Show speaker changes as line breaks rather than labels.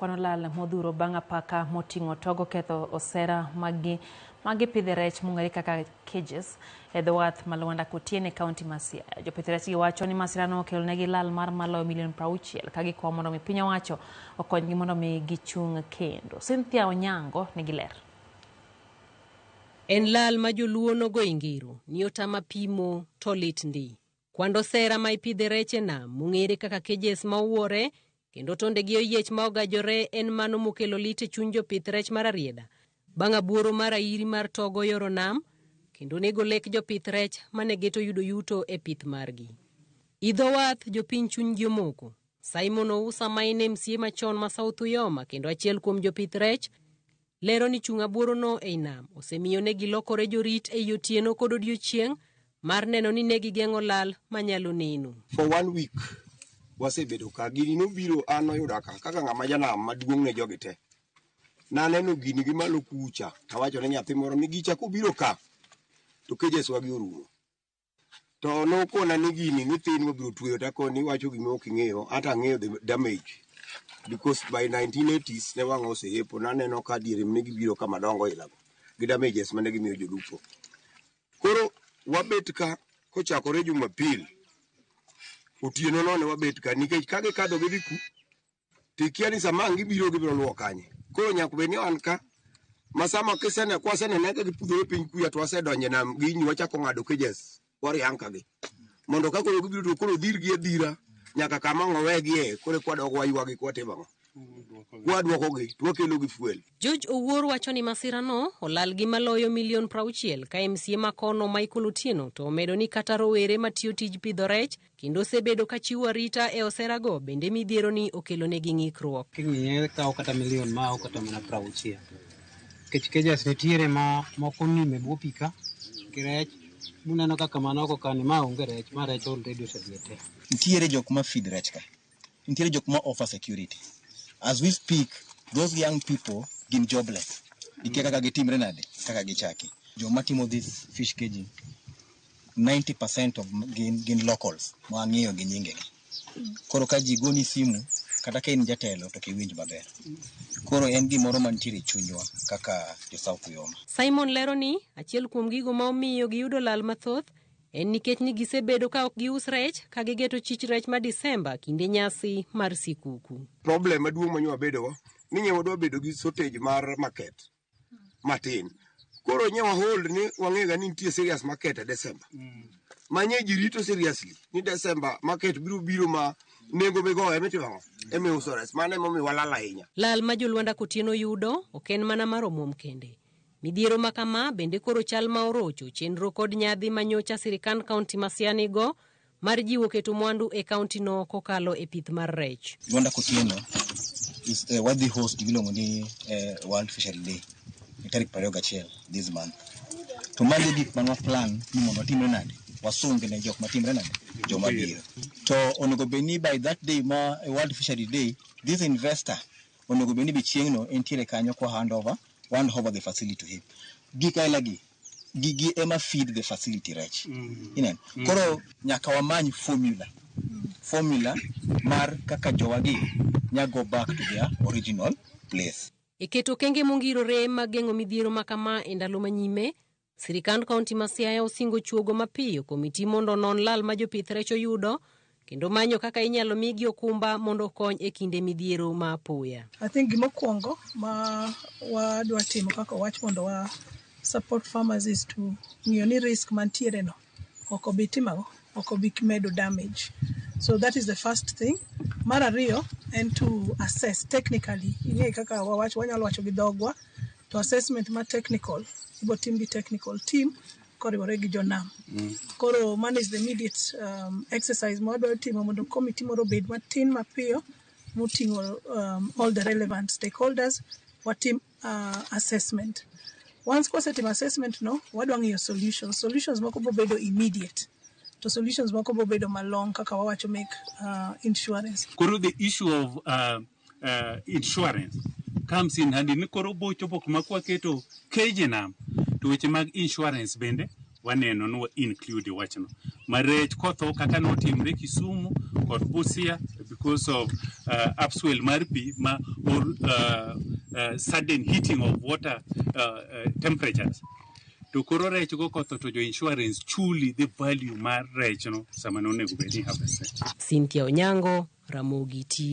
Kwano lal modhuro bang' apaka moting'o togo ketho osera maggi magipidhe rech mong'ere kaka cages e dho wath ma Lwanda Kotieno e kaunti ma Siaya. Jopith rech gi wacho ni masirano okelonegi lal mar maloyo milion 60 ka gikwayo mondo mi piny owacho okonygi mondo mi gichung' kendo. Cynthia Onyango nigi ler.
En lal ma joluo nogo e ngero ni otama pimo to lit ndi. Kwand osera ma ipidhe rech e nam mong'ere kaka cages ma owuore kendo tondegi oyiech ma ogajore en mano mokelo lit e chuny jopith rech mar Rarieda bang' abuoro mar airi mar togo yoro nam kendo nego lek jopith rech mane geto yudo yuto e pith margi. Idho wath jopiny chunygi omoko. Simon Ousa ma en MCA machon ma South Uyoma kendo achiel kuom jopith rech lero ni chung' abuorono ei nam osemiyo ne gilokore jorit ei otieno kod odiochieng' mar neno ni ne gigeng'o lal manyalo neno.
For one week wasebedo ka gini nobiro an noyuda ka kaka ng'ama janam maduong' ne jogi te. Naneno gini gi malo kucha tawacho ne nyathi moro ni gicha kobiro ka to cages wagi orumo. To nokona ni gini ni thin wabiro tweyo takoni iwacho gima ok ing'eyo ata ang'eyo the damage because by 1980s ne wang'a oseyepo naneno ka diere ne gibiro ka madongo ilago gi damages mane gimiyo jolupo. Koro wabet ka kochakore Jumapil otieno no ne wabet ka nikech ka gikadho gidhi ku to ikia ni sama ang' gibiro gibiro luwo kanye. Koro nyaka bed ni wan ka ma sama kisene kwasenene ka gipudhore piny kuya to wasedonjo e nam gini wachako ng'ado cages warianka gi mondo ka koro gibiro to koro dhirgi adhira nyaka kama ang' owegie koro eka wadog waywagi kwatimo ang'o kwadwokogi to wakelo gi fuel.
George Owuor wacho ni masirano olal gi maloyo milion 60 ka MCA ma kono Michael Otieno to omedo ni kata rowere matiyo tij pidho rech kendo osebedo ka chiwo arita e oserago bende midhieroni okelonegi ng'ikruok.
King'iye kawo kata milion ma ok kata mana 60. Nikech cages nitiere ma moko nimo e bwo pi ka gi rech. Muneno kaka mano oko kani ma onge rech, ma rech already osedhi te.
Nitiere jok ma feed rech ka. Nitiere jok ma offer security. As we speak, those young people gin jobless. Gikia kaka gitimre nade, kaka gichaki. Joma timo this fish caging, 90% of gin locals ma ang'eyo gi nyingegi. Koro ka ji goni simu, kata ka in jatelo to ok iwinj maber. Koro en gimoro mantiere e chunywa kaka jo South Uyoma.
Simon lero ni achiel kuom gigo ma omiyo giyudo lal mathoth en nikech ni gisebedo ka ok gius rech ka gigeto chich rech ma Disemba kinde nyasi mar sikuku.
Problem maduong' ma nyo wabedogo ni nye wadwa bedo gi shortage mar market matin. Koro nye wa hold ni wang'ega ni nitie serious market e December. Ma nye ji rito seriously ni December market biro biro ma nengo migoyo emitimo ang'o? Emiuso rech. Mano emomiyo walal ahinya.
Lal ma jolwanda Kotieno yudo ok en mana mar omuom kende. Midhiero ma kama bende koro chal ma orocho chenro kod nyadhi ma nyocha sirikand kaunti ma Siaya nigo mar jiwo keto mwandu e kauntino kokalo e pith mar rech.
Lwanda Kotieno is wadhi host gimiluongo ni World Fishery Day e tarik 21 this month. To magi gik mane wa plan ni mondo watimre nade, wasung ne jok matimre nade, joma biro. To onego bed ni by that day ma World Fishery Day, this investor onego bed ni be chieng'no entiere kanyo kwa hand over, hand over the facility to him. Gik aila gi, gigi ema feed the facility rech. Ineno? Koro nyaka wamany formula. Formula mar kaka jowagi nya go back to their original place.
E keto okenge mongirore mag geng'o midhiero ma kama e ndalo manyime, sirikand kaunti ma Siaya osingo chuogo mapiyo komiti mondo onon lal ma jopith rech oyudo kendo manyo kaka inyalo migi okumba mondo okony e kinde midhiero ma apoya.
I think gimokwongo ma wadwa timo kaka owach mondo wa support farmers is to ng'iyo ni risk mantiere no ok obi timo ang'o, ok obi medo damage. So that is the first thing. Mar ariyo en to assess technically. Ing'e kaka wawacho, wanyalo wacho gi dhogwa to assessment ma technical ibo tim gi technical team koriwore gi jonam. Koro mano is the immediate exercise ma wadwa timo mondo committee moro obed matin mapiyo moting'o all the relevant stakeholders watim assessment. Once kwasetimo assessment no, wadwa ng'iyo solutions. Solutions moko bobedo immediate to solutions moko bobedo malong kaka wawacho make insurance.
Koro the issue of insurance comes in handy ni koro bochopo kuma kwaketo keje nam to weche mag insurance bende waneno ni wa include wachno ma rech kotho kaka notimre Kisumu kod Busia because because of upswell mar pi ma or sudden heating of water temperatures. To koro rech go kotho to jo insurance chuli the value mar rech no sama nonego bed ni harvest.
Cynthia Onyango, Ramogi TV.